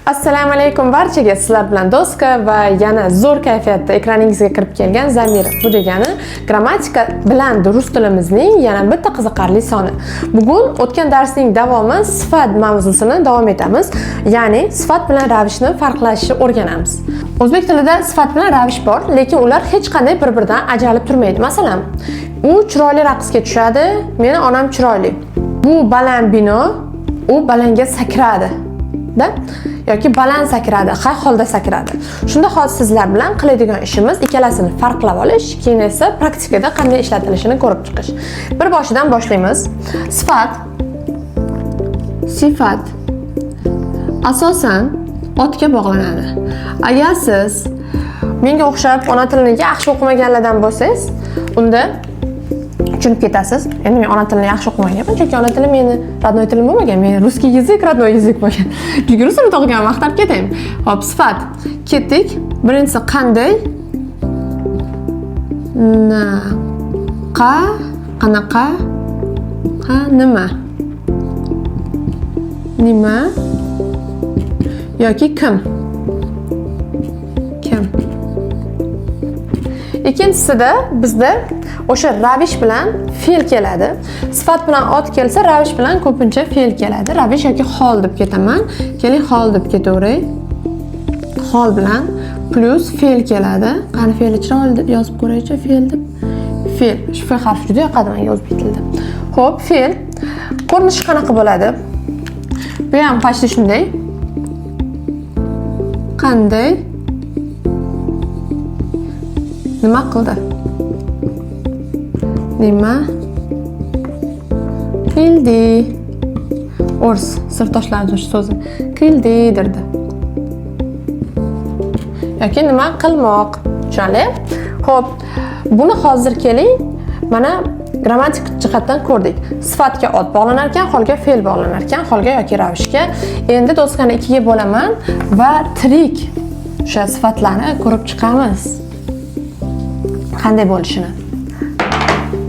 Assalomu alaykum barchaga. Sizlar bilan Doska va yana zo'r kayfiyatda ekraningizga kirib kelgan Zamira. Bu degani grammatika bilan rus tilimizning yana bitta qiziqarli soni. Bugun o'tgan darsning davomi, sifat mavzusini davom etamiz. Ya'ni sifat bilan ravishni farqlashni o'rganamiz. O'zbek tilida sifat bilan ravish bor, lekin ular hech qanday bir-biridan ajralib turmaydi. Masalan, u chiroyli raqsga tushadi, meni onam chiroyli. Bu baland bino, u balandga sakradi. Da yoki baland sakradi, qay holda sakradi. Shunda hozir sizlar bilan qiladigan ishimiz ikkalasini farqlab olish, keyin esa praktikada qanday ishlatilishini ko'rib chiqish. Bir boshidan boshlaymiz. Sifat sifat asosan otga bog'lanadi. Agar siz menga o'xshab ona tilini yaxshi o'qimaganlardan bo'lsangiz, unda tushunib ketasiz. Endi men ona tilini yaxshi o'qimaganman, chunki ona tilim meni родной tilim bo'lmagan. Men русский язык родной язык bo'lgan. Chunki rus tilida o'qiganman, maqtab ketaymi. Xo'p, sifat. Ketdik. Birinchisi qanday? Na, qa, qanaqa, qa, nima? Nima yoki kim? Kim? Ikkinchisida bizda o'sha ravish bilan fe'l keladi. Sifat bilan ot kelsa, ravish bilan ko'pincha fe'l keladi. Ravish yoki hol deb ketaman. Keling, hol deb ketaveray. Hol bilan plyus fe'l keladi. Qani, fe'lni chiroyli deb yozib ko'raychi, fe'l deb. Fe'l. Shu fe harfi juda yoqadi menga o'zbek tilida. Xo'p, fe'l ko'rinishi qanaqa bo'ladi? Bu ham почти shunday. Qanday? Nima qildi? Nima qildi? O'ris sirdoshlarimiz shu so'zi. Qildi derdi. Yoki nima qilmoq. Tushunarli? Xo'p, buni hozir keling, mana grammatik jihatdan ko'rdik. Sifatga ot bog'lanar ekan, holga fe'l bog'lanar ekan, holga yoki ravishga. Endi doskani ikkiga bo'laman va tirik o'sha sifatlarni ko'rib chiqamiz. Qanday bo'lishini.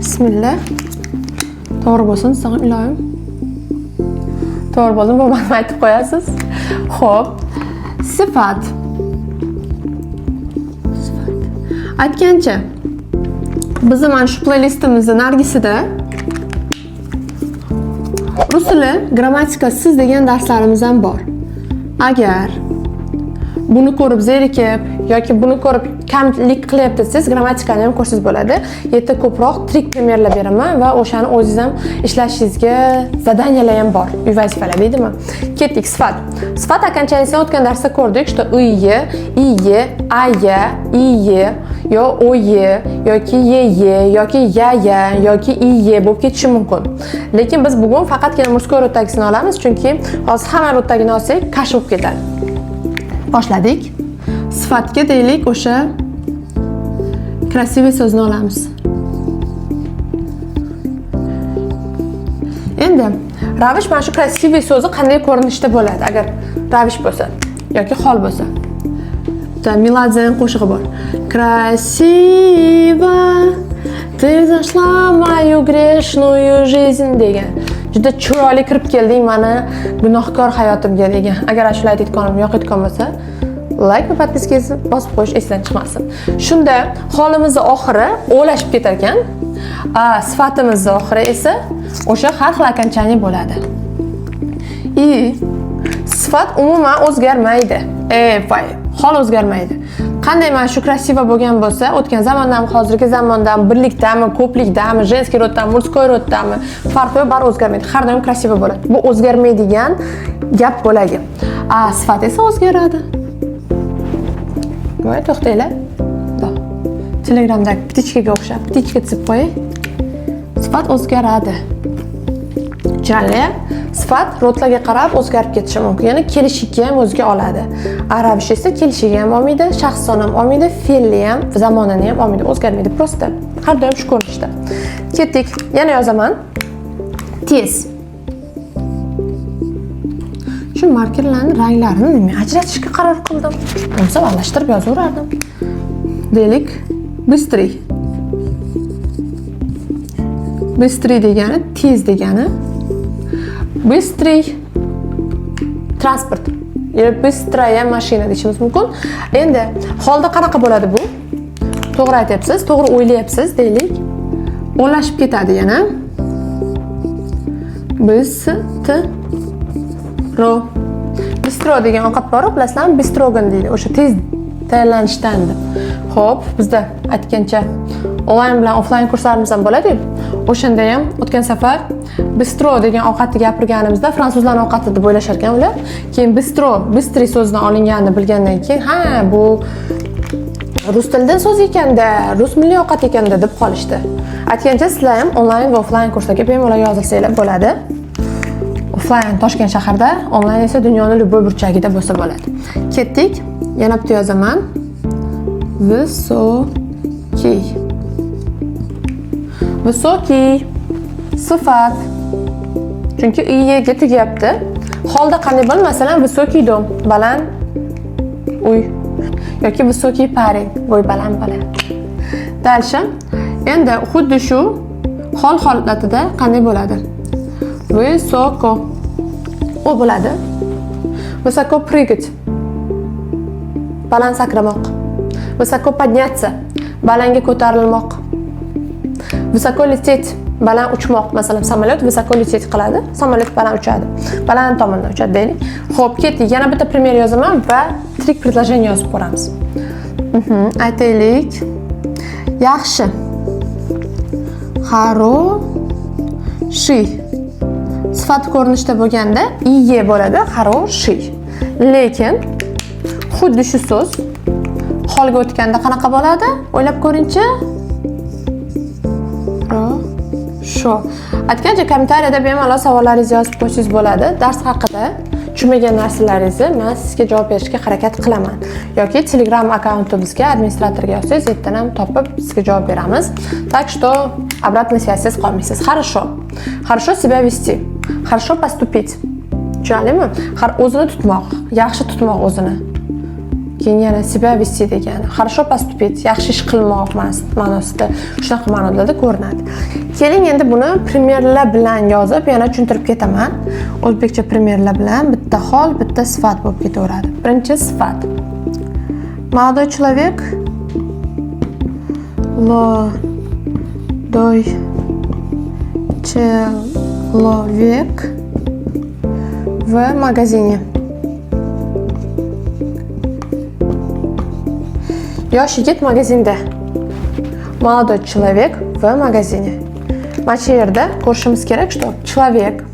Bismillah. To'g'ri bo'lsin, sog'im iloyim. To'g'ri bo'ldim, bo'lmadim aytib qo'yasiz. Xo'p, sifat. Sifat. Aytgancha, bizni mana shu playlistimizni nargisida rus tili grammatikasiz degan darslarimiz ham bor. Agar buni ko'rib zerikib yoki buni ko'rib kamlik qilyapti desangiz, grammatikani ham ko'rsangiz bo'ladi. Yerda ko'proq tirik пример lar beraman va o'shani o'zingiz ham ishlashingizga задания lar ham bor. Uy vazifalar deydimi? Ketdik, sifat. Sifat окончания sini o'tgan darsda ko'rdik, что iye, iye, aya, iye, yo oye yoki yeye yoki yaya yoki iye bo'lib ketishi mumkin. Lekin biz bugun faqatgina мужской род dagisini olamiz, chunki hozir hamma род dagini olsak, каша bo'lib ketadi. Boshladik. Sifatga deylik o'sha красивый so'zni olamiz. Endi ravish, mana shu красивый so'zi qanday ko'rinishda bo'ladi agar ravish bo'lsa yoki hol bo'lsa? Bitta Meladzening qo'shig'i bor. Красиво ты зашла в мою грешную жизнь degan. Juda chiroyli kirib kelding mani gunohkor hayotimga degan. Agar ashula aytayotganim yoqayotgan bo'lsa, like va подписка bosib qo'yish esdan chiqmasin. Shunda holimizni oxiri o'lashib ketar ekan. A sifatimizni oxiri esa o'sha har xil окончание bo'ladi. И sifat umuman o'zgarmaydi. Voy, hol o'zgarmaydi. Qanday mana shu красиво bo'lgan bo'lsa, o'tgan zamondami, hozirgi zamondami, birlikdami, ko'plikdami, женский род dami, мужской род dami, farqi yo'q, bari o'zgarmaydi. Har doim красиво bo'ladi. Bu o'zgarmaydigan gap bo'lagi. A sifat esa o'zgaradi. Voy, to'xtanglar. Telegramdagi птичка ga o'xshab, птичка chizib qo'yay. Sifat o'zgaradi. Tushunarli? Sifat род larga qarab o'zgarib ketishi mumkin. Ya'ni kelishiga ham o'ziga oladi. A ravish esa kelishiga ham olmaydi, shaxs son ham olmaydi, fe'lni ham, zamonini ham olmaydi, o'zgarmaydi. Просто har doim shu ko'rinishda. Ketdik. Yana yozaman. Tez. Shu markerlarning ranglarini men ajratishga qaror qildim. Bo'lmasa aralashtirib yozaverardim. Deylik, быстрый. Быстрый degani tez degani. Быстрый transport. Или быстрая машина deyishimiz mumkin. Endi holda qanaqa bo'ladi bu? To'g'ri aytyapsiz, to'g'ri o'ylayapsiz deylik. O'nlashib ketadi yana. Bistro. Bistro degan ovqat bor, bilasizlarmi? Bistrogan deydi. O'sha tez tayyorlanishdan deb. Xo'p, bizda aytgancha onlayn bilan offlayn kurslarimiz ham bo'ladi-yu. O'shanda ham o'tgan safar bistro degan ovqatni gapirganimizda fransuzlarning ovqati deb o'ylashar ekan ular. Keyin bistro, быстрый so'zidan olinganini bilgandan keyin, ha, bu rus tilidan so'z ekanda, rus milliy ovqat ekanda deb qolishdi. Aytgancha sizlar ham onlayn va offlayn kurslarga bemalol yozilsanglar bo'ladi. Offlayn Toshkent shahrida, onlayn esa dunyoni любой burchagida bo'lsa bo'ladi. Ketdik. Yana bitta yozaman. Высокий. Высокий sifat. Chunki iga tugayapti. Holda qanday bo'ladi? Masalan, высокий дом, baland uy yoki высокий парень, bo'y baland bola. Дальше. Endi xuddi shu hol holatida qanday bo'ladi? Высоко. O bo'ladi. Высоко прыгать. Baland sakramoq. Высоко подняться. Balandga ko'tarilmoq. Высоко лететь. Baland uchmoq. Masalan, samolyot высоко лететь qiladi. Samolyot baland uchadi. Baland tomondan uchadi deylik. Xo'p, ketdik. Yana bitta пример yozaman va tirik предложение yozib ko'ramiz. Aytaylik. Yaxshi. Хороший. Sifat ko'rinishda bo'lganda iye bo'ladi, хороший. Lekin xuddi shu so'z holga o'tganda qanaqa bo'ladi? O'ylab ko'ringchi. Shu. Aytgancha kommentariyada bemalol savollaringizni yozib qo'ysangiz bo'ladi. Dars haqida tushunmagan narsalaringizni men sizga javob berishga harakat qilaman. Yoki Telegram akkauntimizga administratorga yozsangiz, yerdan ham topib sizga javob beramiz. Так что обратной связь siz qolmaysiz. Хорошо. Хорошо себя вести. Хорошо поступить. Tushunarlimi? Har o'zini tutmoq, yaxshi tutmoq o'zini. Keyin yana себя вести degani. Хорошо поступить, yaxshi ish qilmoq ma'nosida, shunaqa ma'nolarda ko'rinadi. Keling, endi buni пример lar bilan yozib, yana tushuntirib ketaman. O'zbekcha пример lar bilan bitta hol, bitta sifat bo'lib ketaveradi. Birinchi sifat. Молодой человек, молодой человек в магазине. Yosh yigit magazinda. Молодой человек в магазине. Mana shu yerda ko'rishimiz kerak, что человек,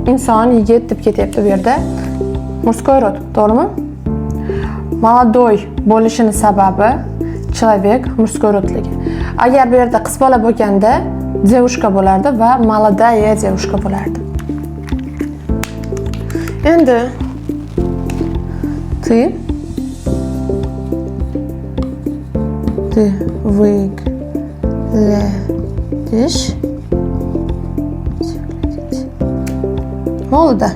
inson, yigit deb ketyapti bu yerda. Мужской род, to'g'rimi? Молодой bo'lishini sababi человек мужской род ligi. Agar bu yerda qiz bola bo'lganda девушка bo'lardi va молодая девушка bo'lardi. Endi ты выглядишь молодо.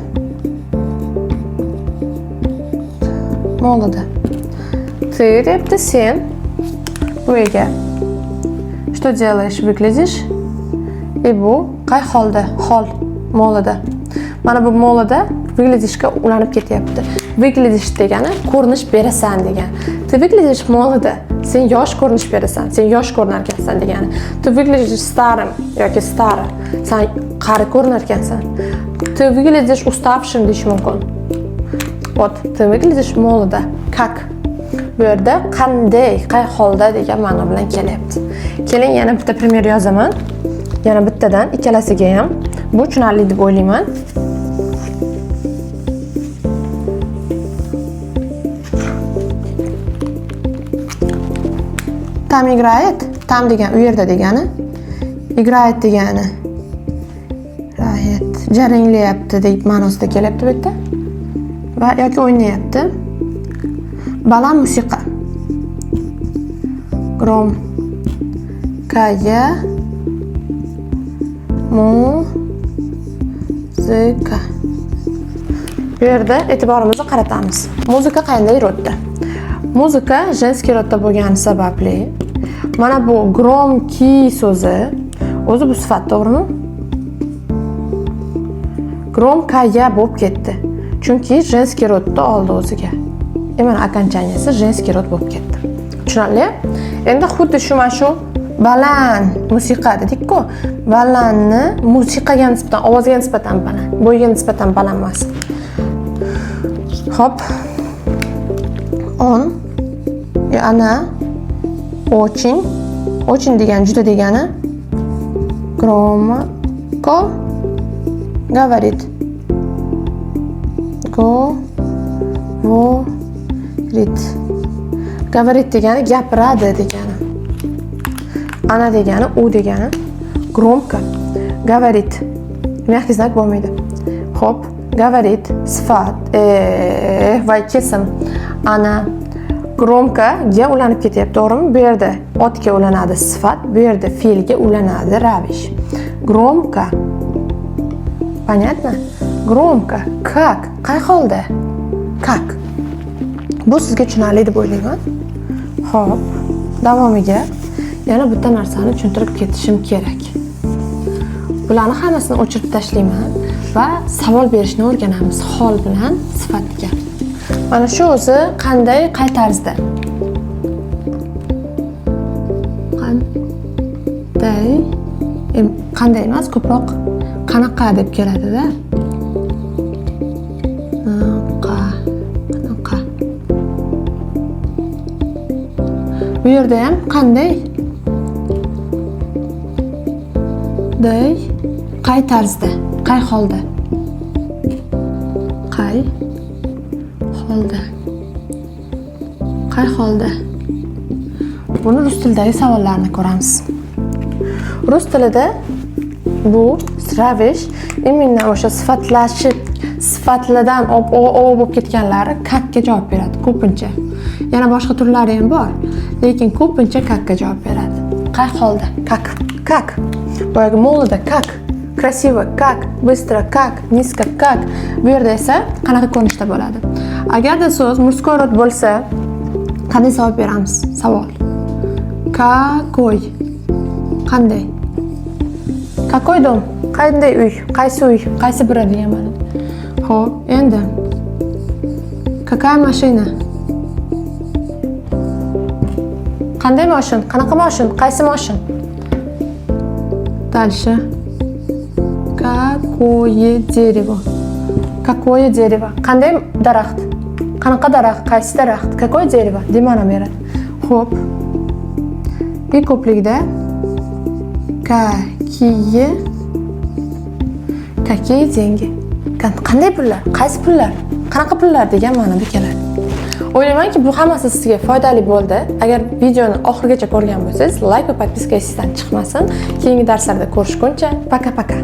Молодо. Ты deyapti, sen bu yerga что делаешь? Выглядишь. И bu qay holda? Hol. Молодо. Mana bu молодо выглядишь ga ulanib ketyapti. Выглядишь degani ko'rinish berasan degani. Ты выглядишь молодо. Sen yosh ko'rinish berasan, sen yosh ko'rinar ekansan degani. Ты выглядишь старым yoki старо. Sen qari ko'rinar ekansan. Ты выглядишь уставшим deyish mumkin. Вот, ты выглядишь молодо. Как? Bu yerda qanday, qay holda degan ma'no bilan kelyapti. Keling, yana bitta пример yozaman. Yana bittadan ikkalasiga ham. Bu tushunarli deb o'ylayman. Там играет, там degan u yerda degani. Играет degani. Играет, jaranglayapti deb ma'nosida kelyapti bu yerda. Va yoki o'ynayapti. Baland musiqa. Громкая музыка. Bu yerda e'tiborimizni qaratamiz. Muzika qanday род da? Muzika женский род da bo'lgani sababli mana bu громкий so'zi o'zi bu sifat, to'g'rimi? Громкая bo'lib ketdi. Chunki женский род ni oldi o'ziga. Mana окончания si женский род bo'lib ketdi. Tushunarli? Endi xuddi shu mana shu baland musiqa dedik-ku. Balandni musiqaga nisbatan, ovozga nisbatan baland, bo'yga nisbatan baland emas. Xo'p. Он и она очень, очень degani juda degani, громко говорит. Говорит. Говорит degani gapiradi degani. Она degani u degani. Громко говорит. Мягкий знак bo'lmaydi. Xo'p, говорит sifat, va kesim. Она громко ga ulanib ketyapti, to'g'rimi? Bu yerda otga ulanadi sifat, bu yerda fe'lga ulanadi ravish. Громко. Понятно? Громко. Как? Qay holda? Как? Bu sizga tushunarli deb o'ylayman. Xo'p, davomiga yana bitta narsani tushuntirib ketishim kerak. Bularni hammasini o'chirib tashlayman va savol berishni o'rganamiz hol bilan sifatga. Mana shu o'zi qanday, qay tarzda? Qanday? Qanday emas, ko'proq qanaqa deb keladida. Qa, qanaqa. Bu yerda ham qanday? Day, qay tarzda, qay holda? Qay holda? Qay holda? Buni rus tilidagi savollarni ko'ramiz. Rus tilida bu ravish именно o'sha sifatlashib, sifatlardan o o bo'lib ketganlari как ga javob beradi ko'pincha. Yana boshqa turlari ham bor, lekin ko'pincha как ga javob beradi. Qay holda? Как? Как? Boyagi молодо как? Красиво как? Быстро как? Низко как? Bu yerda esa qanaqa ko'rinishda bo'ladi? Agarda so'z мужской род bo'lsa, qanday savol beramiz? Savol. Какой? Qanday? Какой дом? Qanday uy? Qaysi uy? Qaysi biri degan ma'noda. Xo'p, endi какая mashina? Qanday moshin? Qanaqa moshin? Qaysi moshin? Дальше. Какое дерево? Какое дерево? Qanday daraxt? Qanaqa daraxt? Qaysi daraxt? Какое дерево? Deb ma'no beradi. Xo'p. И ko'plikda какие, какие деньги? Qanday pullar? Qaysi pullar? Qanaqa pullar degan ma'noda keladi. O'ylaymanki, bu hammasi sizga foydali bo'ldi. Agar videoni oxirigacha ko'rgan bo'lsangiz, like va подписка esingizdan chiqmasin. Keyingi darslarda ko'rishguncha, пока-пока.